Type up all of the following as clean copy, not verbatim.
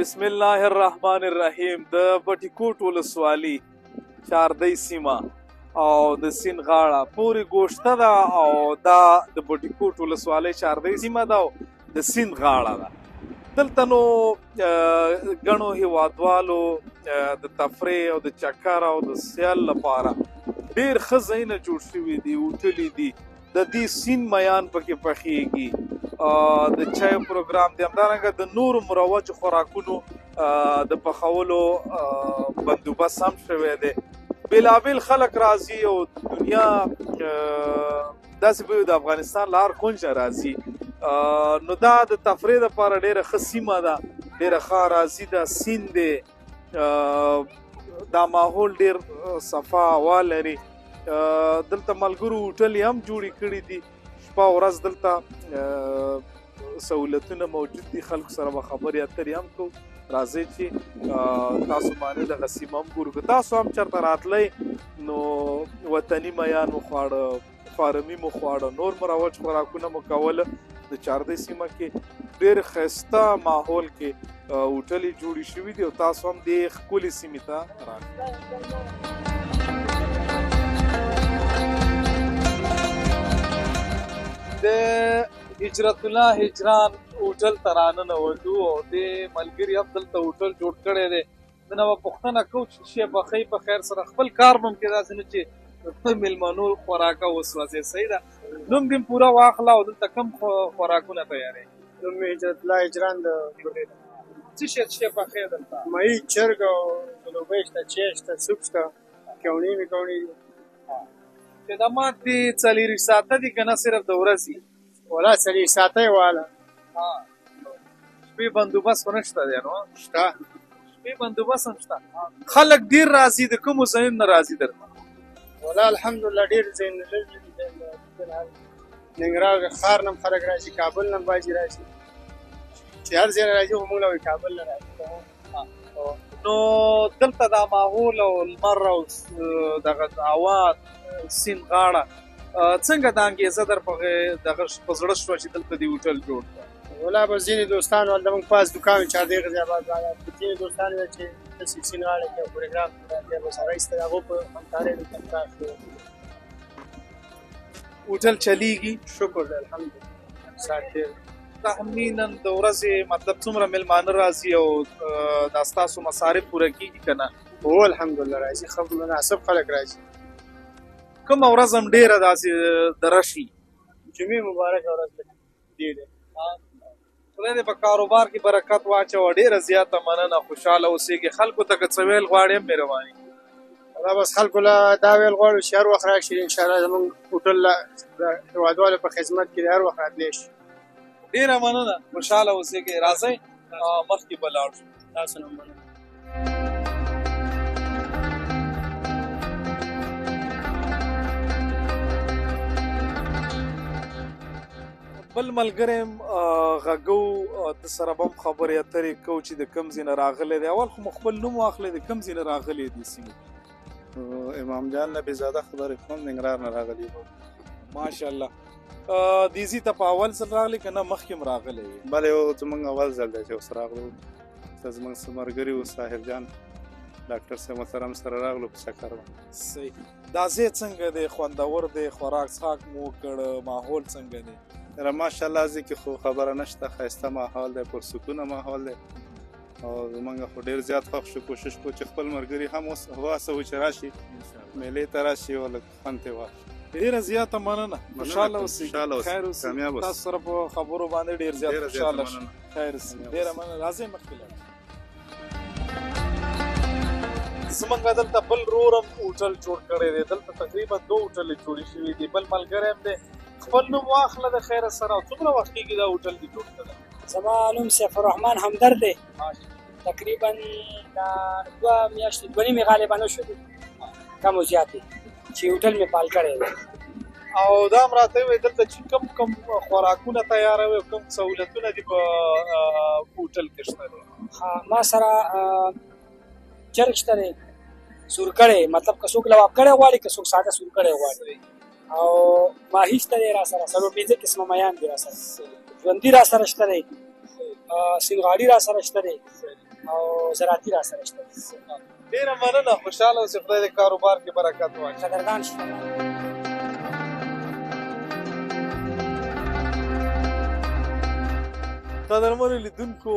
بسم الله الرحمن الرحیم. د بټي کوټ ولسوالي چاردۍ سیمه او د سیند غاړه پورې ګوشته ده، او دا د بټي کوټ ولسوالۍ چاردۍ سیمه ده او د سیند غاړه ده. دلته نو ګڼو هیوادوالو د تفریح او د چکر او د سیل لپاره ډېر ښه ځایونه جوړ شوي دي، هوټلې دي، د دې سیند میان پکې پخېږي، د چایو پروګرام دی، همدارنګه د نورو مروجو خوراکونو د پخولو بندوبست هم شوی دی. بېلابېل خلک راځي او دنیا داسې به د افغانستان له هر کنجه راځي. نو دا د تفریح لپاره ډېره ښه سیمه ده، ډېره ښه اراضي ده، سیند دی، دا ماحول ډېر صفا هوا لري. دلته ملګرو هوټلې هم جوړې کړي دي، شپه ورځ دلته سهولتونه موجود دي، خلکو سره به خبرې اترې هم کوو. راځئ چې تاسو باندې دغه سیمه هم ګورو. که تاسو هم چېرته راتلئ نو وطني میان مو خواړه، فارمي مو خواړه، نور مروج خوراکونه مو کوله. د چاردۍ سیمه کې ډېر ښایسته ماحول کې هوټلې جوړې شوي دي او تاسو هم دې ښکلې سیمې ته راشئ. د هجرت الله هجران هوټل ته راننوتو او دې ملګري هم دلته هوټل جوړ کړی دی. نن به پوښتنه کوو چې شی پخوي په خیر سره، خپل کار به هم کې داسې نه چې مېلمنو خوراکه وسوځي. صحیح ده. نوم دې پوره واخله او دلته کوم خوراکونه تیاروي؟ نوم مې هجرت الله هجران د ګولې ده. څه شی شی پخوي دلته؟ ماهي، چرګ او لوبۍ شته، چای شته، سوپ شته، کوڼې مې کوڼې دي. خدمات دې 24 ساعته دي که نه صرف د ورځې؟ ولا 24 ساعته یې واله. شپې بندوبست خو نشته دی نو؟ شته. شپې بندوبست هم شته. خلک ډېر راځي، د کومو ځایونو نه راځي درته؟ ولا الحمدلله ډېر ځایونه لري دي. ننګرهار ښار نه هم خلک راځي، کابل نه هم بعضې راځي، چې هر ځای نه راځي خو موږ له وایي کابل نه راځي. نو دلته دا ماحول او لمر او دغه هوا، سیند غاړه، څنګه دا انګېزه در په دغه په زړه شوه چې دلته دې هوټل جوړ کړ؟ ولا به ځینې دوستانو هلته موږ پاس دوکان و، چاردۍ غزي اباد بازار کې، ځینې دوستانو ویل چې داسې سیند غاړه کې پروګرام راځي، بس هغه ایسته د هغو په همکارۍ دلته کار شو. هوټل چلیږي؟ شکر دی الحمدلله. ساعت تېر تخمیناً د ورځې مطلب څومره مېلمانه راځي او دا ستاسو مصارف پوره کېږي که نه؟ هو الحمدلله راځي، ښه مناسب خلک راځي. کومه ورځ هم ډېره داسې د رش وي؟ جمعې مبارکه ورځ ده، ډېره. خدای دې په کاروبار کې برکت واچوه. ډېره زیاته مننه، خوشحاله اوسېږئ. خلکو ته که څه ویل غواړې هم مهرباني. دا بس خلکو له دا ویل غواړو چې هر وخت راشي انشاءالله زموږ هوټل له د هېوادوالو په خدمت کې دی، هر وخت راتلی شي. ډېره مننه، خوشحاله اوسېږئ. راځئ مخکې به لاړ شو. تاسو نه مننه. بل ملګری هم غږو، د سره به هم خبرې اترې کوو چې د کوم ځای نه راغلی دی. اول خو مو خپل نوم واخلئ، د کوم ځای نه راغلی دی سیمې؟ امام جان نبي زاده خبرې کوم، ننګرهار نه راغلی یم. ماشاءالله. دې ځای ته په اول ځل راغلی که نه مخکې هم راغلی وې؟ بلې، هو، زموږ اول ځل دی چې اوس راغلو. زموږ څه ملګري و، صاحب جان ډاکټر صاحب محترم سره راغلو په چکر باندې. صحیح. دا ځای څنګه دی؟ خوندور دی؟ خوراک څښاک مو وکړ، ماحول څنګه دی؟ یاره ماشاءالله ځای کې خو خبره نشته، ښایسته ماحول دی، پرسکونه ماحول دی او زمونږ خو ډېر زیات خوښ شو. کوشش کوو چې خپل ملګري هم اوس وهڅوو چې راشي، مېلې ته راشي او لږ خوند ترې واخلي. ډېره زیاته مننه، خوشحاله اوسئ، خوشحاله اوسئ، خیر اوسئ. کامیاب اوسئ. تاسو سره په خبرو باندې ډېر زیات ډېره زیاته خوشحاله شوم. مننه. خیر اوسئ، کامیاب ډېره اوسئ. مننه. راځئ مخکې لاړ شو. زمونږ دلته بل ورور هم هوټل جوړ کړی دی. دلته تقریبا 2 هوټلې جوړې شوي دي. بل ملګری هم دی، خپل نوم واخله د خیره سره. او څومره وخت کېږي دا هوټل دې جوړ کړی؟ زما نوم سیف الرحمن همدرد دی. تقریبا دا 2 میاشتې، دوه نیمې غالبا وشولې، کم او زیاتې، چې هوټل مې فعال کړی دی. او دا هم راته ووایي دلته چې کوم کوم خوراکونه تیاروي او کوم سهولتونه دي په هوټل کې شته دی؟ ها، ما سره چرګ شته دی، سور کړی، مطلب که څوک لواب کړی غواړي، که څوک ساده سور کړی غواړي. او ماهي شته دی را سره، 4-5 قسمه میان دي را سره، ژوندي را سره شته دی، سینغاړي را سره شته دی، او زراعتي را سره شته. ډېره مننه، خوشحاله اوسې، خدای دې کاروبار کې برکت واچوي. قدردان شم. قدرمنو لیدونکو،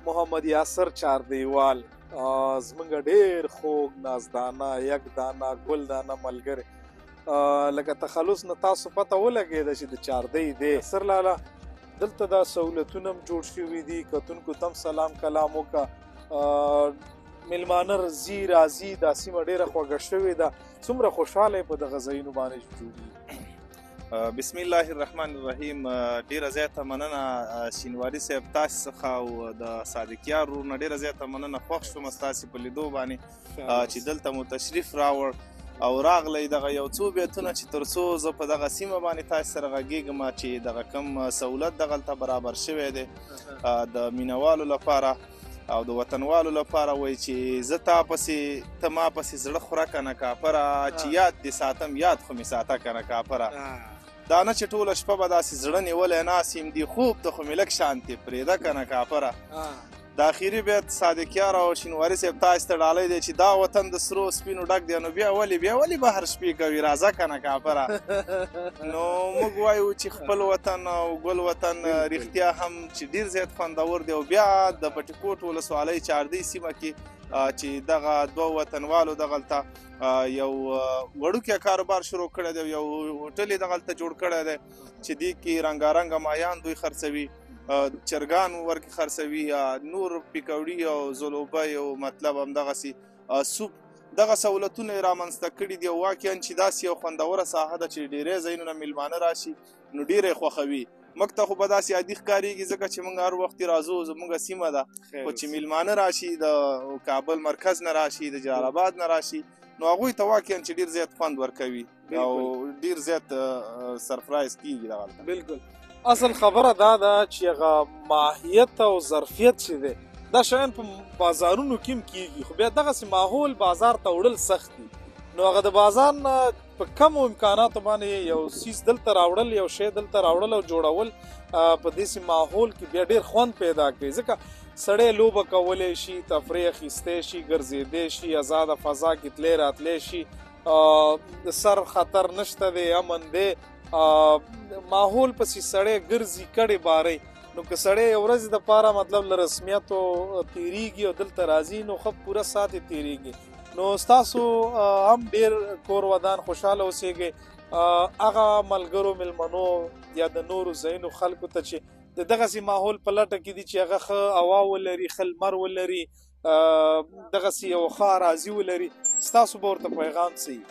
محمد یاسر چاردیوال زمونږ ډېر خوږ نازدانه، یک دانه، ګل دانه ملګری، لکه تخلص نه تاسو پته ولګېده چې د چاردۍ دی. سر لاله دلته دا سهولتونه هم جوړ شوي دي، کتونکو ته هم سلام کلام وکړه، میلمانه ځي راځي، دا سیمه ډېره خوږه شوې ده. څومره خوشحاله یې په دغه ځایونو باندې جوړېږي. بسم الله الرحمن الرحیم. ډیره زیاته مننه شینواری صاحب تاسو څخه او د صادقیار ورور نه ډیره زیاته مننه. خوښ شوم ستاسې په لیدو باندې چې دلته مو تشریف راوړ او راغلی. دغه یو څو بیتونه چې تر څو زه په دغه سیمه باندې تاسو سره غږېږم چې دغه کم سهولت دغلته برابر شوی دی د مینوالو لپاره او د وطنوالو لپاره، وایي چې زه تا پسې ته ما پسې زړه خوره که نه کاپره، چې یاد دې ساتم یاد خو مې ساته که نه کاپره. دا نه چې ټوله شپه به داسې زړه نیولی ناست یم، دې خوب ته خو مې لږ شانتې پرېږده که نه کاپره. د اخري بیت صادقیار او شینواري صاحب تاسو ته ډالۍ دی چې دا وطن د سرو سپینو ډک دی، نو بیا ولې بهر شپې کوي، راځه که نه کاپره. نو موږ وایو چې خپل وطن او ګل وطن رښتیا هم چې ډېر زیات خوندور دی. او بیا د بټي کوټ ولسوالۍ چاردۍ سیمه کې چې دغه دوه وطنوالو دغلته یو وړوکی کاروبار شروع کړی دی، یو هوټل یې دغلته جوړ کړی دی چې دې کې رنګارنګه مایان دوی خرڅوي، چرګان ورکې خرڅوي، نور پیکوړي او زلوبۍ او مطلب همدغسې سوپ، دغه سهولتونه یې رامنځته کړي دي. او واقعا چې داسې یو خوندوره ساحه ده چې ډېری ځایونو نه میلمانه راشي نو ډېره یې خوښوي. موږ ته خو به داسې عادي ښکارېږي ځکه چې موږ هر وخت راځو، زموږ سیمه ده، خو چې میلمانه راشي د کابل مرکز نه راشي، د جلال آباد نه راشي، نو هغوی ته واقعا چې ډېر زیات خوند ورکوي او ډېر زیات سرپرایز کېږي دغلته. بالکل اصل خبره دا ده چې هغه ماهیت او ظرفیت چې دی دا شیان په بازارونو کې هم کېږي، خو بیا دغسې ماحول بازار ته وړل سخت دي. نو هغه د بازار نه په کمو امکاناتو باندې یو څیز دلته راوړل، یو شی دلته راوړل او جوړول په داسې ماحول کې بیا ډېر خوند پیدا کوي، ځکه سړی لوبه کولی شي، تفریح اخیستی شي، ګرځېدی شي، ازاده فضا کې تلی راتلی شي، د سر خطر نشته دی، امن دی، ماحول پسې سړی ګرځي کډې باري. نو که سړی یو ورځ دپاره مطلب له رسمیتو تېرېږي او دلته راځي نو ښه پوره ساعت یې تېرېږي. نو ستاسو هم ډېر کور ودان، خوشحاله اوسېږئ. هغه ملګرو میلمنو یا د نورو ځایونو خلکو ته چې د دغسې ماحول په لټه کې دي چې هغه ښه هوا ولري، ښه لمر ولري، دغسې یو ښه اراضي ولري، ستاسو به ورته پیغام څه وي؟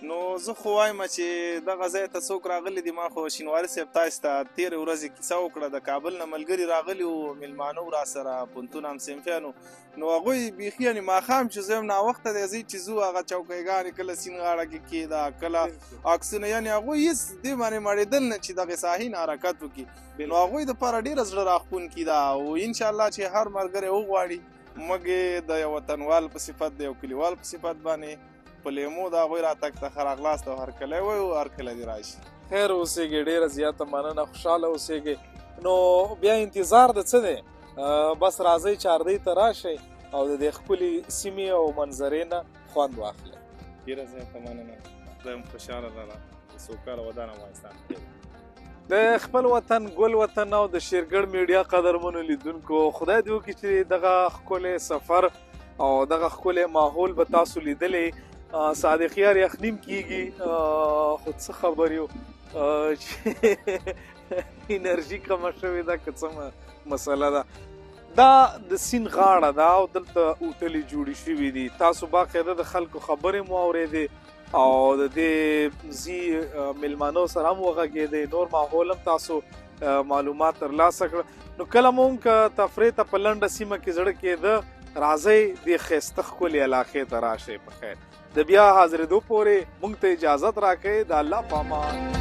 نو زه خو وایم چې دغه ځای ته څوک راغلي دي، ما خو شینواري صاحب تاسو ته تېرې ورځې کیسه وکړه، د کابل نه ملګري راغلي وو، میلمانه وو راسره، پوهنتون همصنفیان وو. نو هغوی بیخي یعنې ماښام چې زه یم ناوخته دی، ځئ چې ځو هغه چوکۍګانې کله سیند غاړه کې کېده، کله عکسونه، یعنې هغوی هېڅ دې باندې مړېدل نه چې دغې ساحې نه حرکت وکړي. نو هغوی دپاره ډېره زړه راښکونکې ده. او انشاءالله چې هر ملګری وغواړي موږ یې د یو وطنوال په صفت، د یو کلیوال په صفت باندې په لیمو د هغوی راتګ ته ښه راغلاست او هرکلی وایو، هرکلی دې راشي. خیر اوسېږئ، ډېره زیاته مننه، خوشحاله اوسېږئ. نو بیا انتظار د څه دی؟ بس راځئ چاردۍ ته راشئ او د دې ښکلې سیمې او منظرې نه خوند واخلئ. ډېره زیاته مننه، خدای مو خوشحاله لره، سوکاله ودان افغانستان. د خپل وطن ګل وطن او د شیرګړ میډیا قدرمنو لیدونکو، خدای دې وکړي چې دغه ښکلی سفر او دغه ښکلی ماحول به تاسو لیدلی. صادقیار یخنیم کیږي، خو څه خبر یو چې انرژي کمه شوې ده که څه مسله ده. دا د سیند غاړه ده او دلته هوټلې جوړې شوې دي. تاسو باقاعده د خلکو خبرې مو اورېدې او د دې ځي میلمانو سره هم وغږېدې، نور ماحول هم تاسو معلومات ترلاسه کړه. نو کله مو هم که تفریح ته په لنډه سیمه کې زړه کېده، راځئ دې ښایسته ښکلې علاقې ته راشئ. په خیر د بیا حاضرېدو پورې موږ ته اجازت راکړئ. د الله په امان.